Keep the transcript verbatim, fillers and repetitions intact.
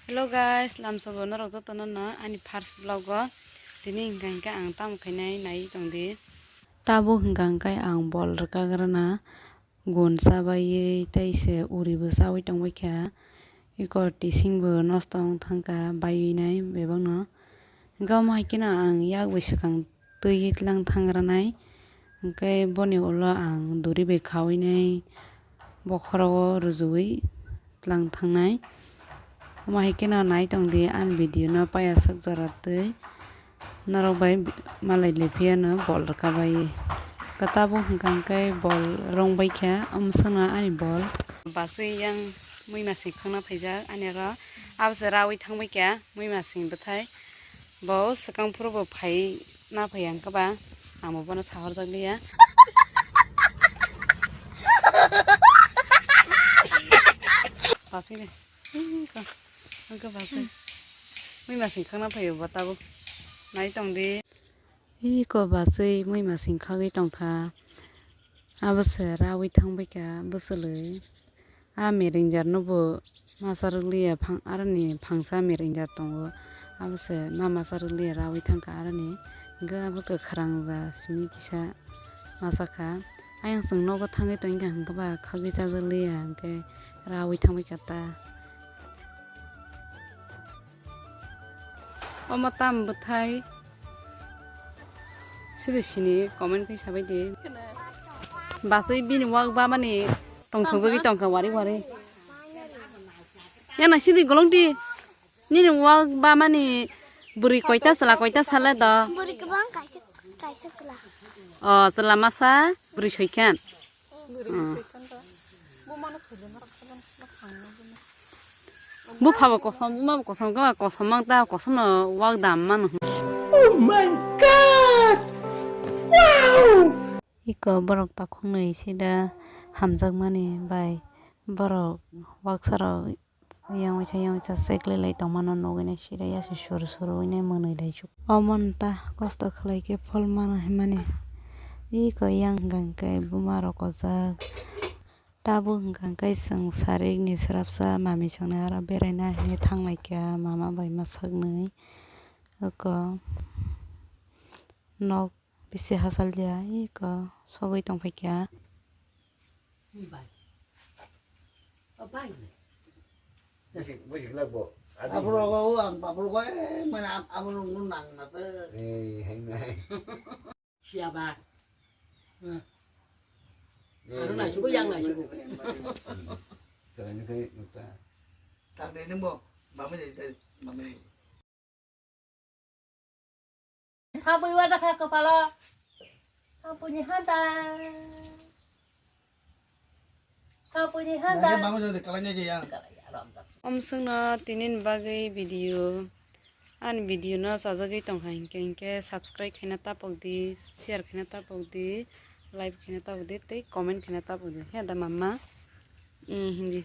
Hello guys, lamsogo norok jotono no ani first vlog o. Tini hingka hingke ang tamo khainai nai tongdi. Tabuk hingka hingke ang bol rwkagrana gun chabaiwi tei se uribo chawi tongbaikha. Iko tisingbo nosto wng thangkha baiwi nai bebakno. Hingke omo hai kheno ang yak bai swkang twi tlang thangranai. Hingke boni ulo ang duri bai khawi nai bokhorogo rwjui tlang thangnai. Omo hai kheno nai tongdi ani video no payasok jora twi norok bai malai liphiya no bol rwka bai. Khe tabuk hingka hingke bol rwng baikha omo swngna ani bol. Basui yang muima sing khangna phaijak ani oro abo se rawi thangbaikha muima sing bwthai. Bo swkang phuru bo phai na phai ang khe ba ang bo bono sahorjak liya. Pasing de. Ih, ko. Ang khe pasing. Mui masing khangna phai bo tabo. Nai tong di. Ih, ko basui mui masing khagwi tongkha. Abo se rawi thangbaikha bwswlwi. A merengjak no bo masa rwkliya phang-, aroni phangsa merengjak tongo. Abo se ma masa rwkliya rawi thangkha aroni. Hwnkhe abo kwkhwrang ja simi kisa masa kha. Ayang chwng nogo thangwi tongkha hwnkhe ba khagwi chajakliya hwnkhe rawi thangbaikha ta. Omo tam bwthai? Siri sini comment khe sabai di. Basui bini wak bamani tongthokjagwi tongkha wari wari. Yana sidi golong di. Nini wak bamani bwrwi koita chwla koita sale do? Bwrwi kwbang kaisa, kaisa chwla. O, chwla masa bwrwi soikhan. Bwrwi soikhan do. Bumano thwilwi norok sabon khwlwk thangna bini. Bupha bo kosom, buma bo kosom, khe kosom mang ta, kosom no wak dam mano. Oh my God! Wow! Iko borok takhuknwi sida hamjakmani bai borok waksarok yang waisa yang waisa cheklai lai tongmano nugwi nai sida yasi suru suru wi nai mwnwi lai suk. Omo nta kosto khlai khe phol mano hinmani. Iko yang hwnkha hwnkhe buma rok kojak. Tabuk hwnkha hwnkhe chwng sarik ni swrapsa mami chwngno aro beraina hinwi thanglaikha mama bai mwsaknwi. Oko nok bisi hachal ya eko sogwi tongphaikha. Bai. O bai. Bujik, bujik lagbo. Adi. Abro go ang babro go e mana abro no nang na te. Eh, hai nai. Siapa? Nah. Eh, anu nai suku yang nai suku. Caranya kayak nota. Tak ada nembok. Mama jadi, mama jadi. Habwi wajakha kwpalo. Habwini handa. Habwini handa. Nangkhe mama jodi kalanya je yang. Omswkno tinini bagwi video. Ani video no chajagwi tongkha hinkhe, hinkhe subscribe khaina tapok di, share khaina tapok di, like khaina tapok di, tei comment khaina tapok di. He da mama? I hindi.